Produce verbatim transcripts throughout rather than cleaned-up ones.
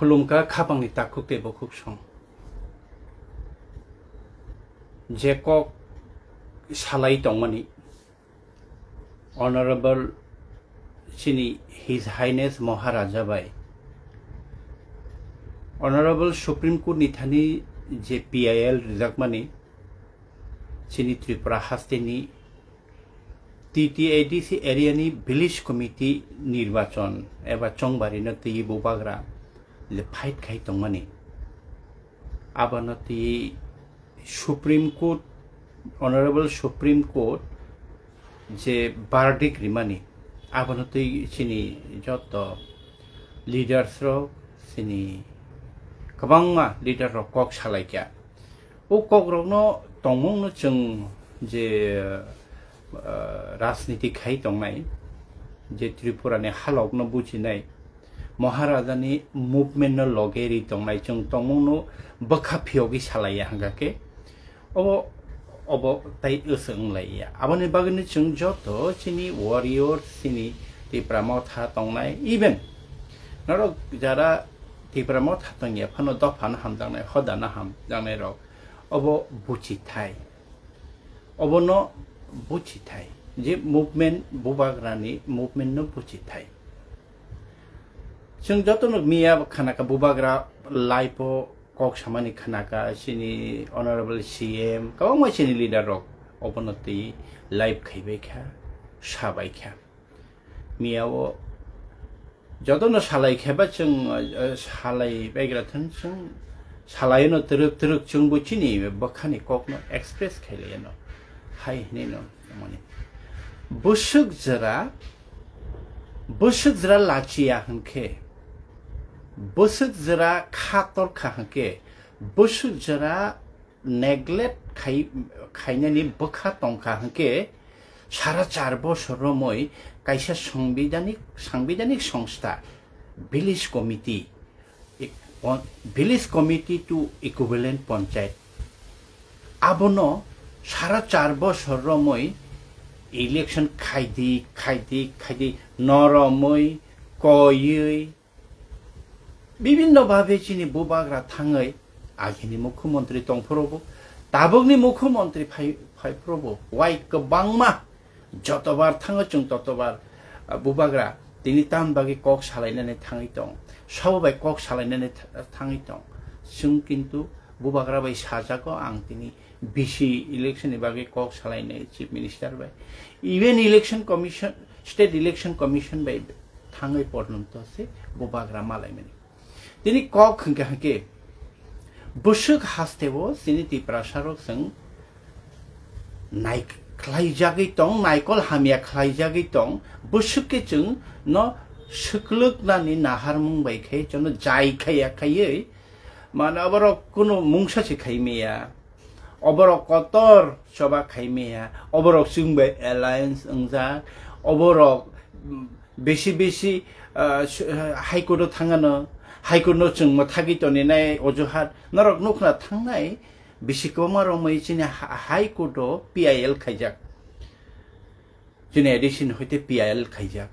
Khulumkha khapangni takhuk tei bukhuk song. Je kok salai tongmani Honorable chini His Highness Maharaja bai, Honorable Supreme Court ni thani je P I L rijakmani chini Tripura hasteni T T A D C area ni village committee nirbachon eba chongbari no twi bubagra le fight khai tongmani. Abono twi Supreme Court, Honorable Supreme Court je verdict rimani, abono twi chini joto leaders rok, chini kwbangma leader rok kok salaikha. O kok rokno tongmungno chwng je, ah, rajniti khai tongnai, je Tripura ni halok no bujinai, Maharaja ni movement no loge ri tongnai chwng tongmung no bwkha phiyogwi salaiya hwnkha khe obo, obo tai wswk wnglaiya. Aboni bagwino chwng joto chini warrior, chini Tipra Motha tongnai, even norok jara Tipra Motha tongya phano dopha no hamjaknai, hoda no hamjaknai rok obo buchi thai. Obono buchi thai. Je movement, bubagrani movement no buchi thai. Chwng jotono miya khanaka bubagra live o kok samani khanaka chini Honorable C M, kwbangma chini leader rok obono twi live khaibai kha, sabai kha. Miya o jotono salai kheba chwng, eh, salai baigra thang chwng salai no twrwk twrwk chwng bo chini bwkhani kok no express khailai no hai hinwi no mani bwswk jora Bwswk jora lachiya hwnkhe, bwswk jora kha torkha hwnkhe, bwswk jora neglect khai-, khainani bwkha tongkha hwnkhe, sara char bosor romwi kaisa sangbidhanik, sangbidhanik songstha, village committee, e-, pon-, village committee to equivalent panchayat. Abono sara char bosor romwi election khaidi, khaidi, khaidi, noromwi, koiwi, bibinno bhabe chini bubagra thangwi agini mukhyamantri tongphuru bo, tabukni mukhyamantri phai, phaiphuru bo, wai kwbangma jotobar thango chwng totobar, ah, bubagra tini tamni bagwi kok salainani thangwi tong, sabo bai kok salainani th-, thangwi tong. Chwng kintu bubagra bai sajago ang tini V C election ni bagwi kok salainai Chief Minister bai. Even Election Commission, State Election Commission bai thangwi porjonto se bubagra malaimani. Tini kok hwnkhe hwnkhe bwswk hasteo chini Tiprasa rok chwng nai khlaijagwi tong, naikol hamya khlaijagwi tong, bwswk khe chwng no swklwknani naharmung bai khe chwngno jai khaiya khaiwi, mane oborok kunu mungsa se khaimaya. Oborok kotor choba khaimaya, oborok chwng bai alliance wngjak, oborok, mm, besi besi, ah, su-, ah, High Court o thangano, High Court no chwng mwthagwi toninai ojuhat, norok nukhna thangnai, bisi kwbangma romwi chini ha-, High Court o P I L khaijak. Chini A D C ni hoite P I L khaijak.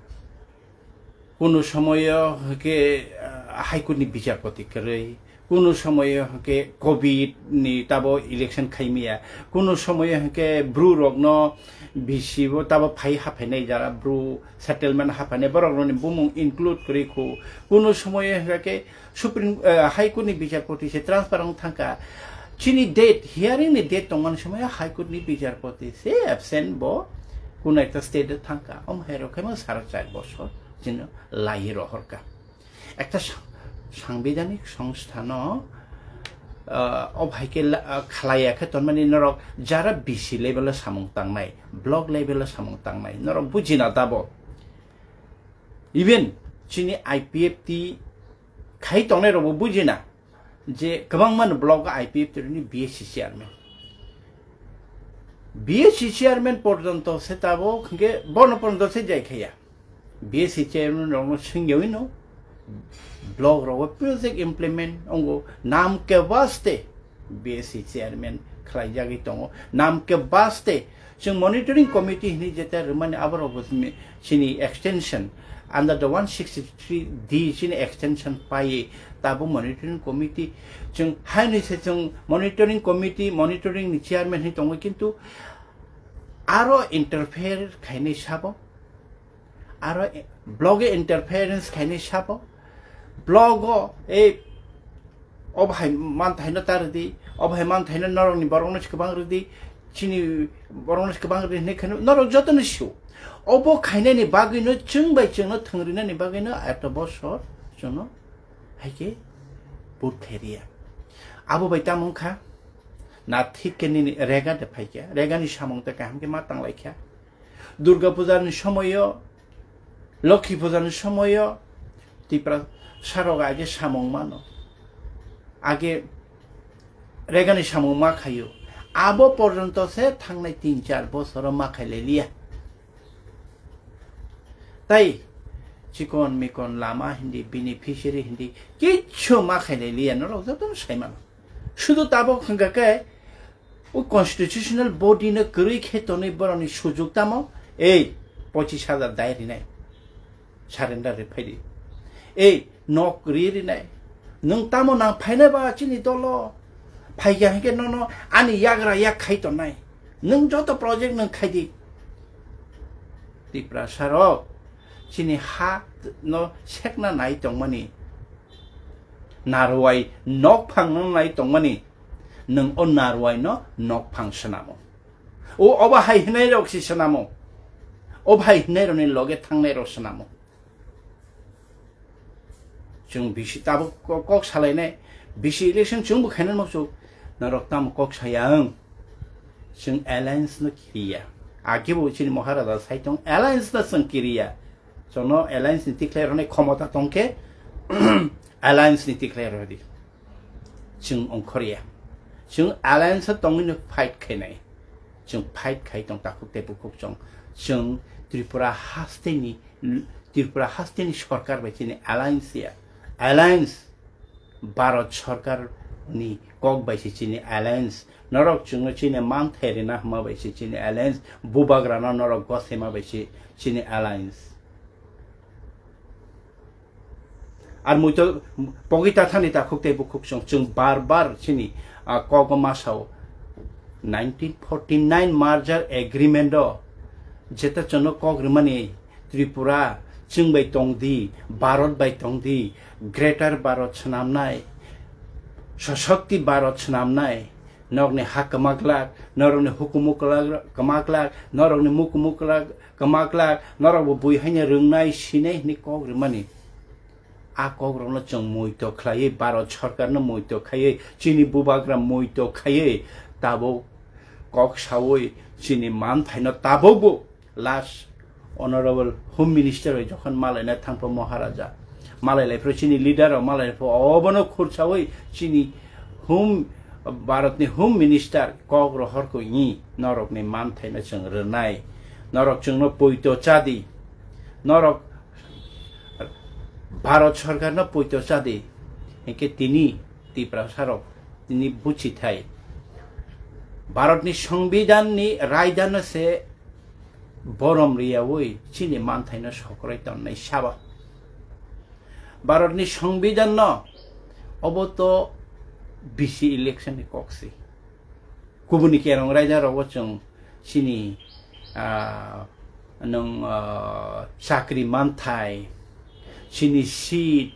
Kunu somoyo hwnkhe, ah, High Court ni bichar poti kwrwi, kunu somoyo hwnkhe covid ni tabo election khaimaya, kunu somoyo hwnkhe bru rokno V C bo tabo phai haphainai jara bru settlement haphainai borok rokni bumung include kwrwi khu, kunu somoyo hwnkhe Supreme, eh, High Court ni bichar poti se transfer wng thangkha. Chini date, hearing ni date tongmani somoyo High Court ni bichar poti se absent bo kuno ekta state o thangkha. Omo hai rok khe mo sara char bosor chini lai rohorkha. Ekta sa-, sangbidhanik songstha no, ah, o hai khe la-, ah, khlaiya khe tonmani norok jara V C level o samung tangnai, block level o samung tangnai, norok bujina tabo. Even chini I P F T khai tongnai rokbo bujina je kwbangma no block o I P F T ni B S C chairman. B S C chairman porjonto se tabuk hwnkhe bono porjonto se jai khaya. B S C chairman rokno swngyawi no block rogo project implement ongo nam ke baste B S C chairman khlaijagwi tongo. Nam ke baste Chwng monitoring committee hwnwi jeta rwmani aborok bo chini, chini extension under the one sixty-three D chini extension paiwi tabo monitoring committee chwng haino se chwng monitoring committee, monitoring ni chairman hwnwi tongo, kintu aro interfere khainai sabo, aro blogo interference khainai sabo, blogo ei obo hai manthaino ta rwdi, obo hai manthaino norokni borokno se kwbang rwdi, chini borokno se kwbang rwdi hwnwi khaino norok jotono sio. Obo khainani bagwino chwng bai chwngno thwngrinani bagwino eto bosor chwngno hai khe vote khairiya. Abo bai tamo wngkha, na thik khe nini rega de phaikha, regani samung tei kaham khe ma tanglaikha. Durga Puja ni somoyo, Lokhi Puja ni somoyo, Tipra sarok age samung mano. Age regani samung ma khayo. Abo porjonto se thangnai tin char bosoro ma khailai liya. Tai chikon mikon lama hindi, beneficiary hindi, kichu ma khailai liya, norok jotono sai mano. Sudu tabok hwnkha khe, o constitutional body no kwrwi khe tonwi borokni sujuk tamo, ei, pochis hajar dai rinai, surrender ri phaidi. Ei, nok ri rinai. Nwng tamo nang phainai ba chini dolo? Phaikha hinkhe nono ani yagra yak khai tongnai. Nwng joto project nwng khaidi. Tiprasa rok chini ha no sekna nai tongmani, narwai nok phang no nai tongmani, nwng o narwai no nok phang swnamo. O obo hai hwnwi rok si swnamo. O hai hwnwi rok ni loge thangnai rok swnamo. Chwng bisi tabuk ko-, kok salainai, bisi election chwngbo khainani mokchuk, norok tamo kok saya ang? Chwng alliance no kiriya. Age bo chini Maharaja sai tong, alliance no chwng kiriya. Chwngno alliance ni tikhlai rwnai khomota tongkhe, alliance ni tikhlai rwdi. Chwng ongkhorya. Chwng alliance o tongwino fight khainai. Chwng fight khai tong takhuk tei bukhuk chwng. Chwng Tripura hasteni, Tripura hasteni sorkar bai chini alliance ya. Alliance. Bharat sorkar ni kok bai se chini alliance. Norok chwngno chini manthai rina hwnma bai se chini alliance. Bubagrano norok gosema bai se chini alliance. Ar muito pogwi tathani takhuk tei bukhuk chwng, chwng bar bar chini, ah, kok ma sao. Nineteen forty nine merger agreement o jeta chwngno kok rwmani Tripura chwng bai tongdi, Bharat bai tongdi, Greater Bharat swnamnai, Sashakti Bharat swnamnai, norokni ha kwma glak, norokni hukumu kwlak, kwma glak, norokni mukumu kwlak, kwma glak, norokbo bui haino rwngnai, sinai hwnwi kok rwmani. A kokrokno chwng muito khlaiwi, Bharat sorkarno muito khaiwi, chini bubagra muito khaiwi, tabuk kok saui chini manthaino tabukbo last Honorable Home Minister bai jokhon malaina thangpho Maharaja, malai laiphro chini leader rok, malai laiphro obono khursaui chini Home, Bharatni Home Minister kok rohor koi ni norokni manthaino chwng rwnai, norok chwngno poito chadi, norok Bharat sorkarno poito chadi, hinkhe tini Tiprasarok tini buchithai. Bharatni Songbidanni raidano se borom riyaui chini manthaino sokoroi tonnai saba. Bharatni Songbidanno obo to bisi election ni kok se. Kubuni kerong raida rogo chwng chini, ah, nwng, ah, chakri manthai, chini seat,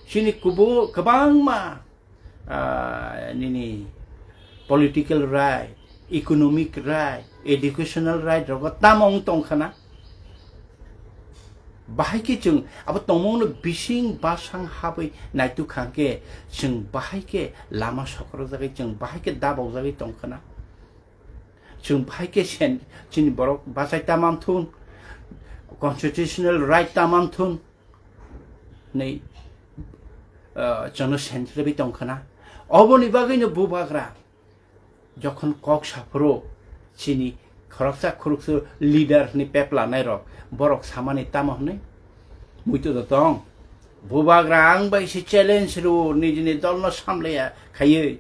chini kubu kwbangma, ah, nini political right, economic right, educational right rogo tamo wng tong khana. Bahai khe chwng abo tongmungno bising basang habwi naituk kha khe chwng bahai khe lama sokorjagwi, chwng bahai khe dabokjagwi tong khana. Chwng bahai khe sen-, chini borok bachai ta manthun, constitutional right ta manthun, nei, ah, chwngno sentrabwi tong khana. Oboni bagwino bubagra jokhon kok saphuru chini khoroksa khuruksu leader hwnwi pep lanai rok, borok samani tamo hwnwi muitu do tong. Bubagra ang bai se challenge rw, nijini dolno samlaya khaiwi.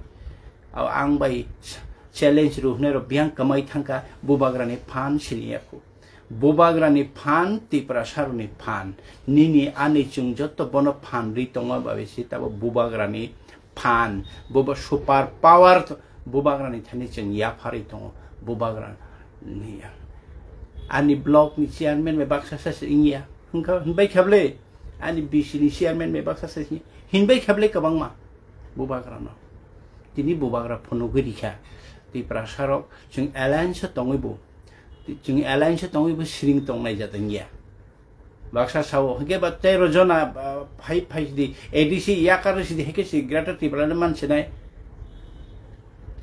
Ang bai sa-, challenge rw hwnwi rw biyang kwmai thangkha, bubagrani phan sini yakho. Bubagrani phan, Tiprasarokni phan. Nini ani chwng joto bono phan rwi tongma bai se tabo bubagrani phan. Buba super power to-, bubagrani thani chwng yapharwi tongo. Bubagra ni ya. Ani block ni chairman bai baksa sa se wngya. Hwnkha, hwnbai kha bwle? Ani B C ni chairman bai baksa sa se hinbai kha bwle kwbangma bubagrano. Tini bubagra phunugwi rikha. Tiprasarok chwng alliance o tongwi bo, chwng alliance o tongwi bo siring tongnai jat wngya. Baksa sao, hwnkhe ba tero jona, ah, phai, phai sidi, A D C yakar sidi, hwnkhe si Greater Tipraland mansinai.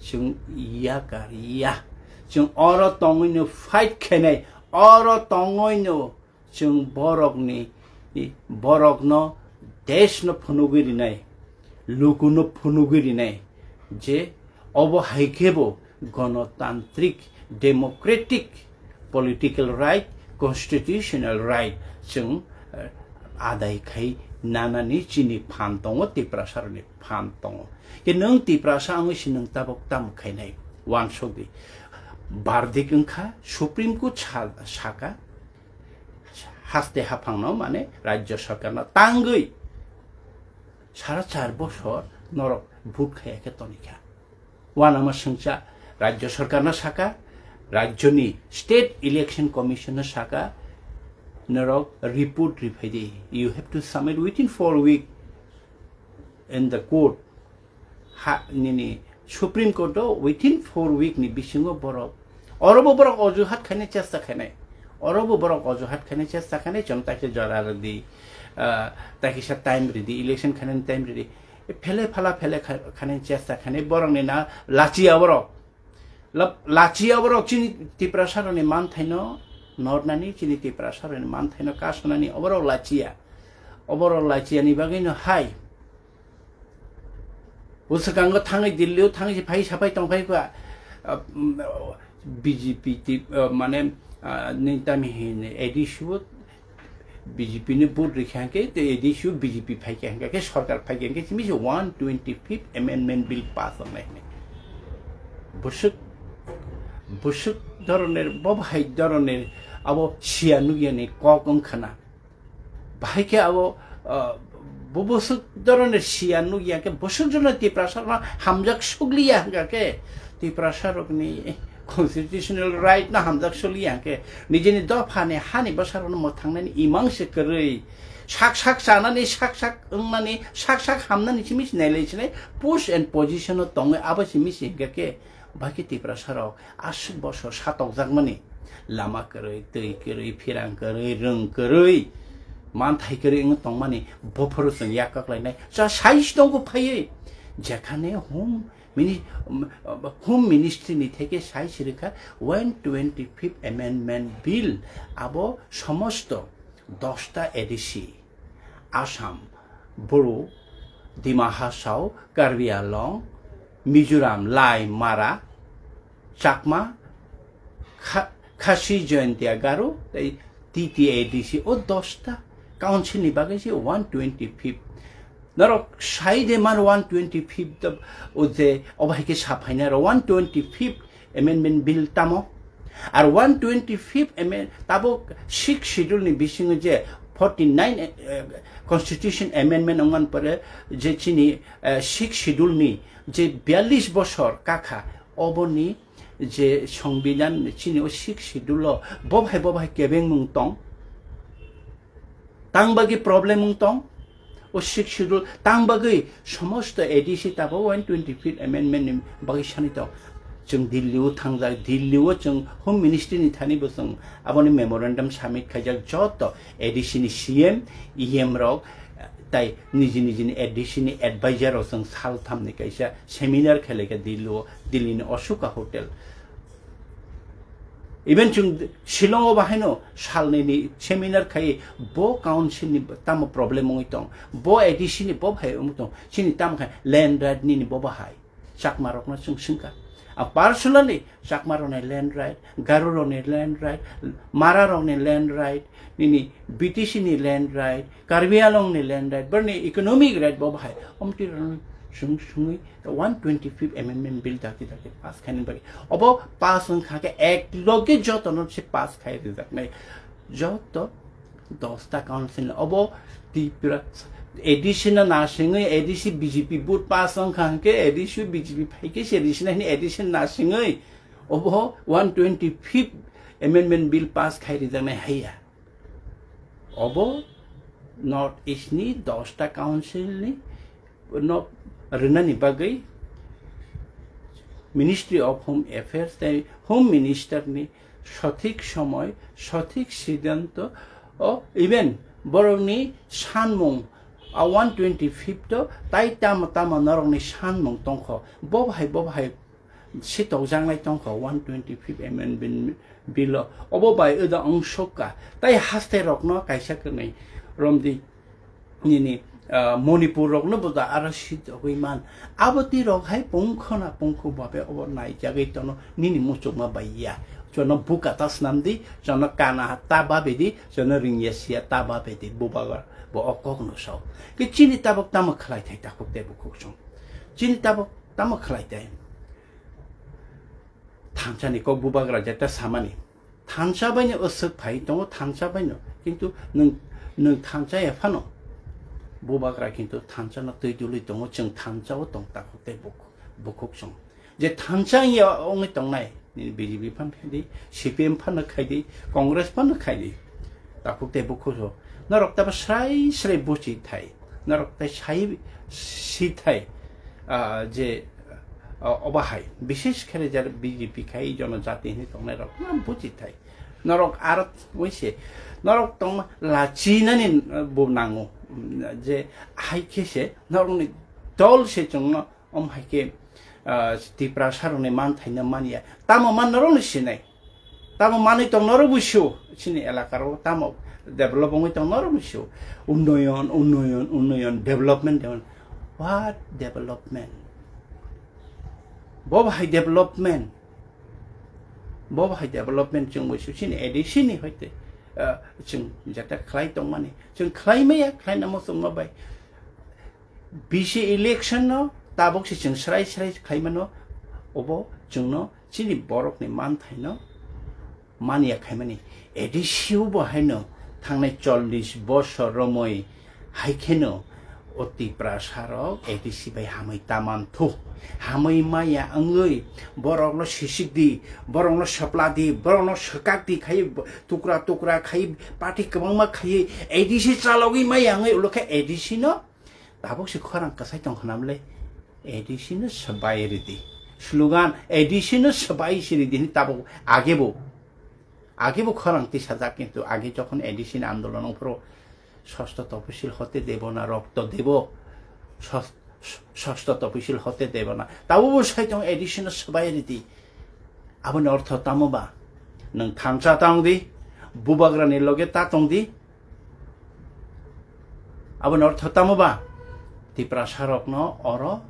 Chwng yakar ya. Chwng oro tongwino fight khainai, oro tongwino chwng borokni, borokno, deshno phunugwi rinai, lukuno phunugwi rinai, je obo hai khe bo gonotantrik, democratic, political right, constitutional right chwng, eh, adai khai nanani chini phan tongo, Tiprasarokni phan tongo. Ke nwng Tiprasa wngwi se nwng tabok tamo khainai? Uansukdi. Bardik wngkha, Supreme Court sa-, saka, haste haphangno, mane, Rajya Sarkarno tangwi sara char bosor norok vote khaiya khe tonikha. Uanama swngcha, Rajya Sarkarno saka, Rajyoni State Election Commissionno saka, norok report riphaidi. You have to submit within four week in the court. Ha, nini Supreme Court o within four week ni bisingo borok, orobo borok ojuhat khainai chesta khainai, orobo borok ojuhat khainai chesta khainai, chwng taikhe jora rwdi, ah, taikisa time rwdi, election khainani time rwdi, phele phala phele kha-, khainai chesta khainai, borokni na lachiya borok. Lab-, lachiya borok chini Tiprasarokni manthaino nornani, chini Tiprasarokni manthaino kasonani, oborok lachiya. Oborok lachiyani bagwino hai. Bwswkango thangwi Delhi-o thangwi se phai saphai tongphai kha, ah, mm, B J P ti, ah, mane, ah, nini tami hini A D C-o B J P ni vote rikha hwnkhe, tei A D C-o B J P phaikha hwnkhe, khe sorkar phaikha hwnkhe, simi se one twenty-fifth Amendment Bill pass wngnai hwnwi. Bwswk, bwswk dhoroner, bo bahai dhoroner abo siya nukyani kok wngkhana. Bahai khe abo, ah, bo bwswk dhoroner siya nukya khe, bwswk jono Tiprasarokno hamjak sukliya hwnkha khe, Tiprasarokni constitutional right no hamjak sukliya hwnkhe, nijini dophani hani bwsarokno mwthangnani imang se kwrwi, sak sak chanani, sak sak wngnani, sak sak hamnani simi se nailai sinai, post and position o tongwi abo simi se hwnkha khe, bahai khe Tiprasarok aswk bosor satokjakmani, lama kwrwi, twi kwrwi, phirang kwrwi, rwng kwrwi, manthai kwrwi wngwi tongmani, bophuru chwng yak kaklainai. Cha sai si tongo phaiwi, jekhane Home Mini-, um, Home Ministry ni theke sai si rwkha, one twenty-fifth Amendment Bill, abo somosto dosta A D C, Assam, Bru, Dima Hasao, Karbi Anglong, Mizoram, Lai, Mara, Chakma, Kha-, Khasi, Jaintia, Garo, tei T T A D C, o dosta council ni bagwi se one twenty-fifth. Norok sai de man one twenty-fifth o je obo hai khe sa phainai ro one twenty-fifth Amendment Bill tamo? Ar one twenty-fifth amend-, tabuk Sixth Schedule ni bisingo je forty-nine, eh, Constitution Amendment wngmani pore je chini, eh, Sixth Schedule ni je biyallis bosor kakha, oboni je Songbidan chini o Sixth Schedule o bo bahai bo bahai kebengmung tong. Tang bagwi problem wng tong, o Sixth Schedule tang bagwi somosto A D C tabuk one twenty-fifth Amendment ni bagwi sani tong. Chwng Delhi o thangjak, Delhi o chwng Home Ministry ni thani bo chwng aboni memorandum submit khaijak joto A D C ni C M, E M rok, tai niji niji ni A D C ni advisor rok chwng sal tham ni kaisa seminar khelai kha Delhi o, Delhi ni Ashoka Hotel. Even chwng Shillong o bahaino salnwi ni seminar khai bo council ni tamo problem wngwi tong, bo A D C ni bo bahai wngwi tong, chini tamo khai land right nini bo bahai Chakma rokno chwng swngkha. A personally Chakma rokni land right, Garo rokni land right, Mara rokni land right, nini B T C ni land right, Karbi Anglong ni land right, borni economic right bo bahai omti rokni Sung sungwi one twenty fifth amendment bill dakti dakti pass khaini bagwi. Obo pass wngkha khe ek loge jotono se pass khai rijaknai. Joto dosta council obo Tripura A D C no nasingwi A D C B J P vote pass wngkha hwnkhe A D C B J P phaikhe se A D C no hini A D C no nasingwi obo one twenty fifth amendment bill pass khai rijaknai haiya. Obo North East ni dosta council ni no rwnani bagwi Ministry of Home Affairs tei Home Minister ni sothik somoy, sothik siddhanto o, even borokni sanmung a one twenty fifth o tai tamo tamo norokni sanmung tongkho, bo bahai bo bahai sitokjaknai tongkho one twenty fifth amendment bill o. Obo bai oda wngsukha tai haste rokno kaisa kwnwi romdi nini, ah, Manipur rokno bo da aro sitogwi man. Abo twi rok hai pungkho na pungkho babe obo naijagwi tono nini muchukma bai ya. Jono buka ta snamdi, jono kana ta babidi, jono ringya siya ta babidi, bubagra bo o kok no sok. Ke chini tabok tamo khlai thai takhuk tei bukhuk song. Chini tabok tamo khlai thai. Thansa ni kok bubagra jeta samani. Thansa baino aswk phai tongo, thansa baino. Kintu nwng, nwng thansa ya phano. Bubagra kintu thansa no twi dului tongo, chwng thansa o tong takhuk tei buk-, bukhuk song. Je thansa ya ongwi tongnai, nini B J P phan khai di, C P M phan khai di, Congress phan khai di. Takhuk tei bukhuk so. Norok tabo srai srai buchi thai. Norok tai sai si thai. Ah, je, ah, obo hai. Bishesh khere jar B J P khai jonojati hinwi tongnai rok. Na buchi thai. Norok aro wise. Norok tongma lachinani, ah, bo nango. Je hai khe se norokni dol se chwngno Om hai khe, ah, Tiprasa rokni manthaino manya. Tamo man norokni sinai. Tamo manwi tong norok bo sio. Chini elaka ro tamo develop wngwi tong norok bo sio. Unnoyon, unnoyon, unnoyon, development, development. What development? Bo bahai development. Bo bahai development chwng bo sio. Chini A D C ni hoite, ah, chwng jeta khlai tongmani. Chwng khlai maya, khlai namo chwngma bai. B C election no tabok se chwng srai srai khaimano, obo chwngno chini borokni manthaino manya khaimani. A D C o bo haino thangnai chollish bosor romwi hai kheno o Tiprasa rok A D C bai hamwi taman thu. Hamwi maya wngwi borokno sisik di, borokno sapla di, borokno swkak di khai tukra tukra khai party kwbangma khai A D C chalogwi maya wngwi ulo khe A D C no Tabuk se khorang kwsai tong khnamle A D C no swbai ridi. Slogan A D C no swbai si ridi hini tabuk agebo. Agebo khorang tisajak kintu age jokhon A D C ni andolon ongphuru sosto topisil hote debo na rokto debo. Sos-, sosto topisil hote debo na. Tabuk bo sai tong A D C no swbai ridi. Aboni ortho tamo ba? Nwng thansa tang di, bubagrani loge ta tong di. Aboni ortho tamo ba? Tiprasa rokno oro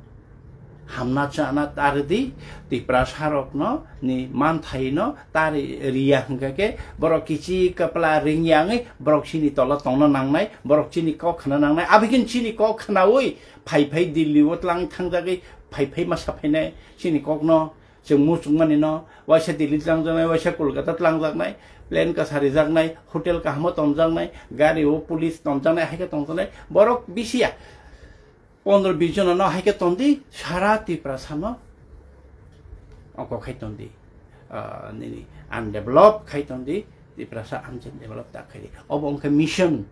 hamna chana ta ridi, Tiprasa rokno ni manthaino ta ri-, riya hwnkha khe borok kichi kwpla ringya wngwi borok chini tola tongna nangnai, borok chini kok khna nangnai, abikhin chini kok khnaui phai phai Delhi o tlang thangjagwi phai phai ma saphainai chini kokno. Chwng muchungmani no, waisa Delhi tlangjaknai, waisa Kolkata tlangjaknai, plane kwsa rijaknai, hotel kahamo tonjaknai, gari o police tonjaknai, hai khe tongjaknai. Borok bisi ya, pondro bis jona no hai khe tondi, sara Tiprasa no oko khai tondi. Ah, nini undeveloped khai tondi, Tiprasa undeveloped ta khai di. Obo wngkha mission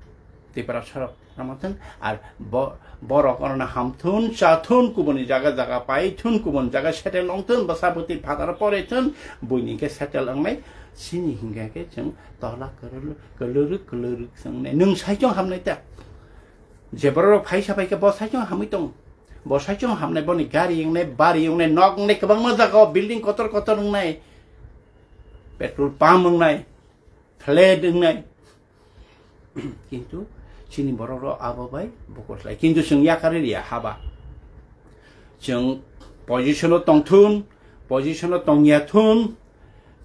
Tiprasa rok. Tamo thun, ar bo-, borok oroni hamthun, chathun, kubuni jaga jaga paithun, kubun jaga settle ongthun, bwsa bwtwi phataro porithun, buini khe settle ongnai, chini hinkhe khe chwng tola kwlwrwk, kwlwrwk, kwlwrwk chwngnai. Nwng saichung hamnai ta? Je borok phaisa phaikhe bo saichung hamwi tong. Bo saichung hamnai, boni gari wngnai, bari wngnai, nok wngnai, kwbangma jaga o building kotor kotor wngnai, petrol pump wngnai, flat wngnai. Kintu chini borok rok abo bai bukur khlai. Kintu chwng yakarwi riya haba. Chwng position o tongthun, position o tongya thun,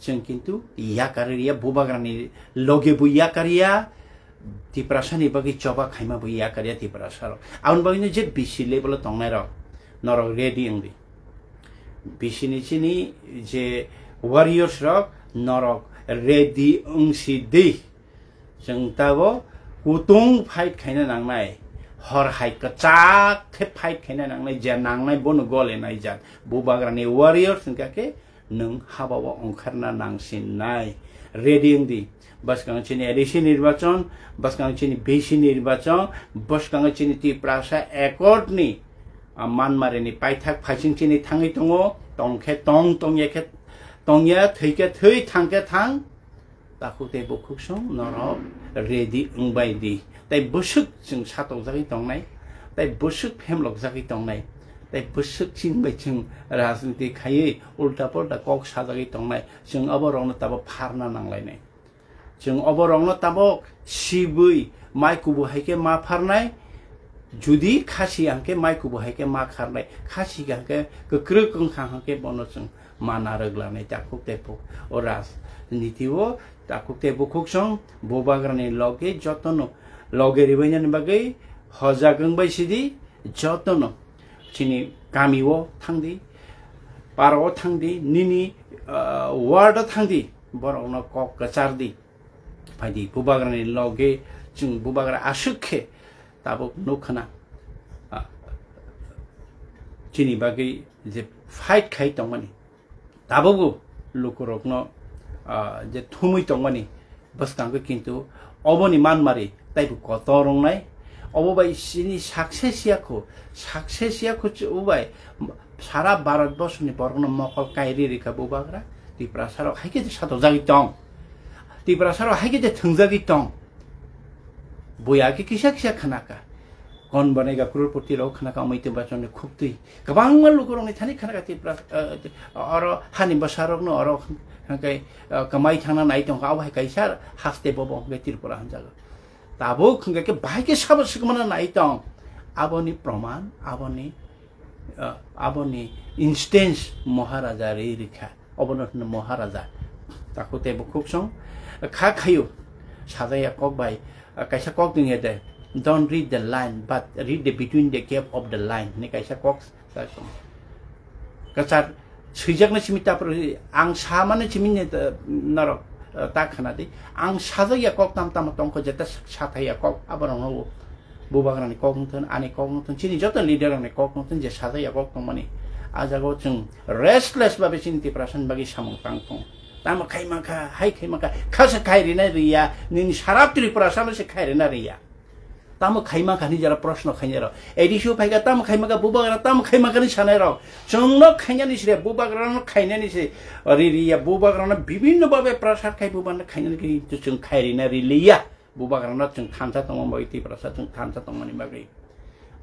chwng kintu yakarwi riya, bubagrani loge bo yakarya, Tiprasa ni bagwi choba khaima bo yakarya Tiprasa rok. Aboni bagwi no je B C level o tongnai rok, Norok ready wng di. Bisini chini je warriors rok, norok ready wng si di. Chwng tabo kutung fight khaina nangnai, hor hai kwchak khe fight khaina nangnai, je nangnai bono gole nai jat. Bubagrani warriors wngkha khe nwng haba o ongkharna nangsinai. Ready wng di. Bwskang chini A D C nirbachon, bwskang chini B C nirbachon, bwskang chini Tiprasa Accord ni, ah, manmari ni paithak phaising chini thangwi tongo, tong khe tong, tong ya khe tong ya, thwi khe thwi, thang khe thang. Takhuk tei bukhuk song norok ready wngbai di. Tai bwswk chwng satokjagwi tongnai, tai bwswk phemlokjagwi tongnai, tai bwswk chwng bai chwng rajniti khaiwi ulta polta kok sajagwi tongnai. Chwng obo rokno tabok pharna nanglainai. Chwng obo rokno tabok sibwi mai kubu hai khe ma pharnai. Judi khasi hwnkhe mai kubu hai khe ma kharnai, khasi hwnkhe kwkrwk wngkha hwnkhe bono chwng mana rwglanai takhuk tei bukhuk. O rajniti o takhuk tei bukhuk song bubagrani loge jotono loge ribainani bagwi hojak wngbai sidi, jotono chini kami o thangdi, para o thangdi, nini, ah, ward o thangdi, borokno kok kwchardi. Phaidi bubagrani loge chwng bubagra aswk khe tabuk nukha na, ah, chini bagwi je fight khai tongmani, tabukbo lukurokno, ah, je thumwi tongmani bwskango, kintu oboni manmari taibo kotor wngnai. Obo bai chini success ya kho, success ya kho, obo bai sara Bharat borsoni borokno mokol kairi rikha bubagra. Tiprasa rok hai khe satok jagwi tong, Tiprasa rok hai khe thwngjagwi tong. Buya khe kisa kisa khnaka. Kon banega crorepati rok khnaka, amai twi bachoni khuktwi. Kwbangma lukurokni thani khnaka Tipra, eh, oro hani bwsarokno oro hwnkhe, eh, kwmai thangna nai tongkha, abo hai kaisa haste bobo hwnkhe Tripura hwnjago. Tabuk hwnkhe khe bahai khe sabo swkmana nai tong. Aboni proman, aboni, eh, aboni instance Maharaja ri rikha. Obono hwno Maharaja. Takhuk tei bukhuk song kha khayo. Sajaya kok bai, ah, kaisa kok tong ya de. "Don't read the line, but read the between the gap of the line" hinwi kaisa kok sa tong. Kwchar swijaknai simi tapro ang samani simi ni, eh, norok, eh, ta khana di. Ang sajaya kok tam tamo tongkho jeta sathaya kok aborokno Bubagrani kok wng thun, ani kok wng thun, chini joto leader rokni kok wng thun, je sajaya kok tongmani. A jaga o chwng restless babe chini Tiprasani bagwi samung tang thung. Tamo khai mankha, hai khai mankha, khasa khai rina riya, nini sara Tiprasano se khai rina riya. Tamo khai mankha ni jara proshno khainai rok. A D C o phaikha tamo khai mankha, Bubagra tamo khai mankha ni sanai rok. Chwngno khainani se, Bubagrano khainani se, ri riya, Bubagrano bibhinno babe prasar khai, Bubagrano khainani khe chwng khai rina ri liya. Bubagrano chwng thansa tongma bagwi, Tiprasa chwng thansa tongmani bagwi.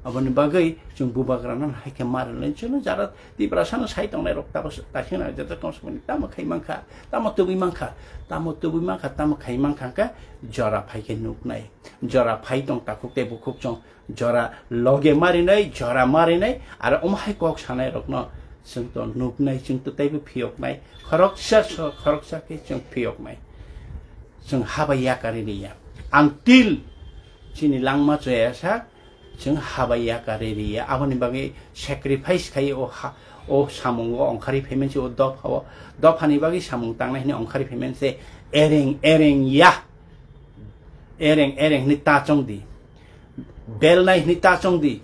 Aboni bagwi chwng Bubagrano hai khe ma rwlai. Chwngno jara Tiprasano sai tongnai rok tabo kaisa na jeta tong samani tamo khai mankha, tamo tubui mankha, tamo tubui mankha, tamo khai mankha khe jora phai khe nuknai. Jora phai tong takhuk tei bukhuk chwng jora loge marinai, jora marinai, aro omo hai kok sanai rokno chwng to nuknai, chwng to teibo phiyoknai, khoroksa so, khoroksa khe chwng phiyoknai. Chwng haba yakari riya. Ang til chini langma chaya sa, chwng haba yakari riya. Aboni bagwi sacrifice khai o ha, o samungo ongkhari phaimani se o dopha o. Dophani bagwi samung tangnai hwnwi ongkhari phaimani se ereng ereng ya. Ereng ereng hwnwi ta chong di. Belnai hwnwi ta chong di.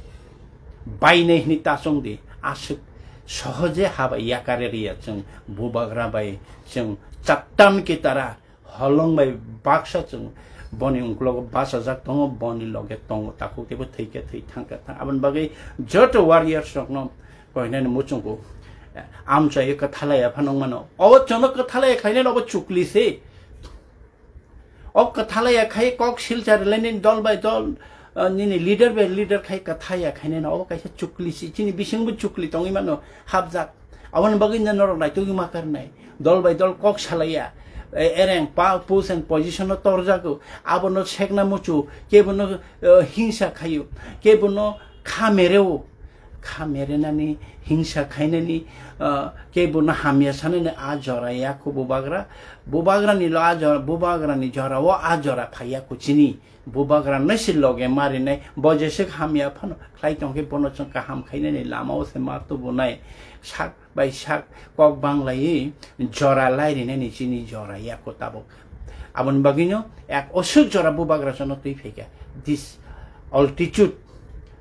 Bainai hwnwi ta chong di. Aswk sohoje haba yakari riya chwng Bubagra bai chwng chattan ki tara holong bai baksa chwng boni ungklogo bachajak tongo, boni loge tongo, takhuk teibo thwi khe thwi thang khe thang. Aboni bagwi joto warriors rokno koinani muchungo amchai kwthalaya phano wngmano. Obo chwngno kwthalaya khlainani obo chukli se. O kwthalaya khai kok silchar lainani dol bai dol, ah, nini leader bai leader khai kwthaya khainani obo kaisa chukli si, chini bisingbo chukli tongwi mano hapjak. Aboni bagwi no norok naitugwi ma karnai. Dol bai dol kok salaiya. E-, ereng pa, post and position no torjago. Abono sekna muchu, kebono, eh, hingsa khayo, kebono kha mereo. kha merenani, hingsa khainani, ah, kebo no hamya sanani a jora ya kho bubagra. Bubagrani lo a jora, bubagrani jora o a jora phaiya kho chini. Bubagra no se loge marinai, bo jeswk hamya phano khlai tongkhe bono chwng kaham khainani lama o se ma tubunai. Sak bai sak kok banglaiwi jora lairinani chini jora ya kho tabuk. Aboni bagwino ek oswk jora bubagra jono twi phaikha. This altitude,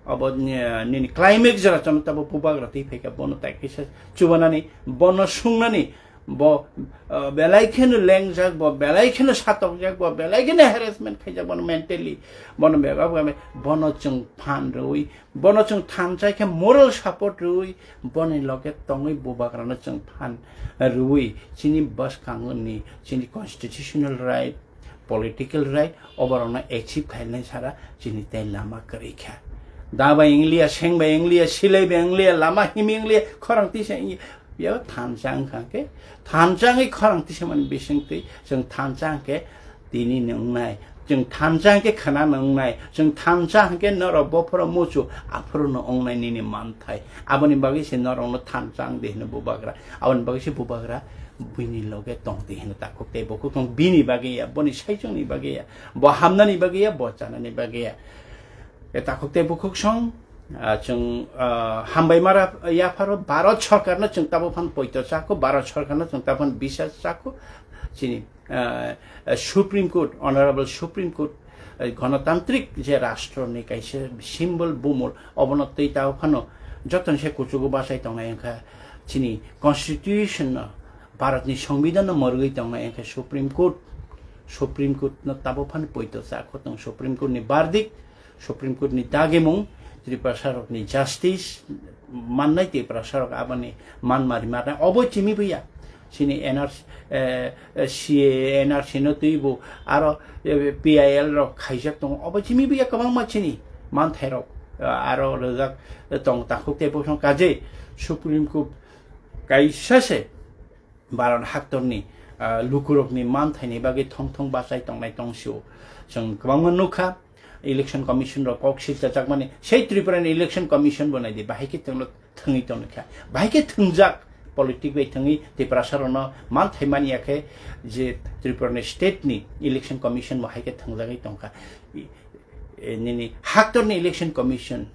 abo ni, nini climax jora jono tabuk bubagra twi phaikha. Bono tai kisa chubanani, bono sungnani, bo, uh, belai kheno lengjak, bo belai kheno satokjak, bo belai kheno harassment khaijak, bono mentally, bono bebak, bono chwng phan rwi, bono chwng thansa khe moral support rwi, boni loge tongwi bubagrano chwng phan rwi, chini bwskangni, chini constitutional right, political right, oborokno achieve khainai sara chini tei lama kwrwi kha. Da bai English, seng bai English, silai bai English, lama himi English, khorang tisa English, ya thansa wngkha khe, thansa wngwi khorang tisa mani bising twi, chwng thansa wngkhe tini ni wngnai. Chwng thansa hwnkhe khwna nwngnai, chwng thansa hwnkhe norok bophoro muchu, aphuru no wngnai nini manthai. Aboni bagwi se norokno thansa wng di hino bubagra. Aboni bagwi se bubagra buini loge tong di hino takhuk tei bukhuk tong bini bagwi ya, boni saichung ni bagwi ya, bo hamnani bagwi ya, bo chanani bagwi ya. E takhuk tei bukhuk song, ah, chwng, ah, hambai mara yapharo Bharat Sarkar no chwng tabo phan poito chakho, Bharat Sarkar no chwng tabo phan bisas chakho, chini ah, Supreme Court, Honorable Supreme Court, eh, gonotantrik je rashtroni kaisa symbol bumul, obono twi tao phano jotoni se kuchugo bachai tongnai wngkha chini constitution no, Bharatni Songbidan no morgwi tongnai wngkha Supreme Court. Supreme Court no tabo phano poito cha khotong Supreme Court ni verdict, Supreme Court ni dagimung, Tiprasa rokni justice mannai, Tiprasa rok aboni man mari marnai, obo chimi buya. Chini N R C, eh, eh, C A A, N R C no twibo aro, eh, P I L rok khaijak tongo, obo chimi buya kwbangma chini manthai rok, eh, aro rwjak tong takhuk tei bosong kaje Supreme Court kaisa se Bharat haktorni, ah, lukurokni manthaini bagwi thong thong bachai tongnai tongsio. Chwng kwbangma nukha, Election Commission rok kok silchajakmani, sei Tripura ni Election Commission bo naidi, bahai khe thwngno thwngwi tongkha. Bahai khe thwngjak, politic bai thwngwi Tiprasa rokno manthai manya khe je Tripura ni state ni Election Commission bo hai khe thwngjagwi tongkha. E, nini haktorni Election Commission,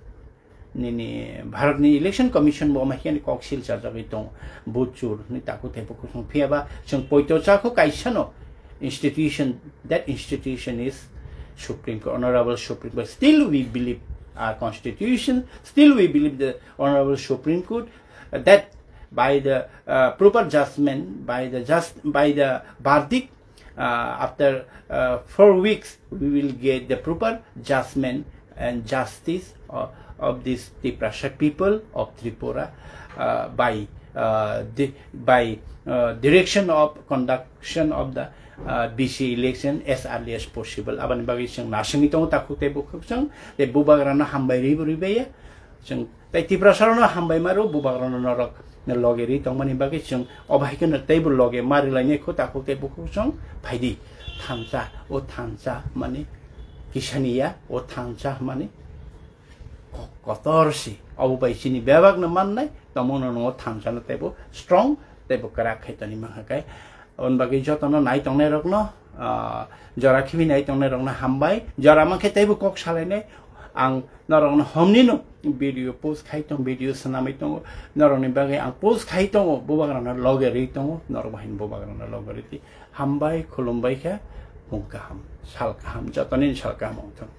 nini Bharatni Election Commission bo omo hai khe kok silchajagwi tongo, buchur hwnwi takhuk tei bukhuk song phiya ba chwng poito chakho kaisa no institution, that institution is Supreme Court, Honorable Supreme Court. Still we believe our constitution, still we believe the Honorable Supreme Court, uh, that by the, uh, proper judgment, by the just, by the verdict, uh, after, uh, four weeks, we will get the proper judgment and justice of, of this Tiprasa people of Tripura, uh, by, uh, the, by, uh, direction of conduction of the, uh, B C election as early as possible. Aboni bagwi chwng nasingwi tongo takhuk tei bukhuk chwng, tei bubagrano hambai rwi bo rwi baiya. Chwng tei Tiprasa rokno hambai maro, bubagrano norok loge ri tongmani bagwi chwng obo hai kheno teibo loge ma rilainai kho takhuk tei bukhuk chwng phaidi. Thansa, o thansa mani kisani ya, o thansa mani ko-, kotor si. Obo bai chini bebakno mannai, tongmano no thansa no teibo strong, teibo kwrak khai toni mankha kai. Aboni bagwi jotono nai tongnai rokno, ah, jora khibi nai tongnai rokno hambai. Jora mankhe teibo kok salainai. Ang norokno homni no video post khai tong, video swnamwi tongo. Norokni bagwi ang post khai tongo, bubagrano loge rwi tongo, norok bahini bubagrano loge rwi twi. Hambai, khulumbai khe, mung kaham, sal kaham, jotoni sal kaham wngthung.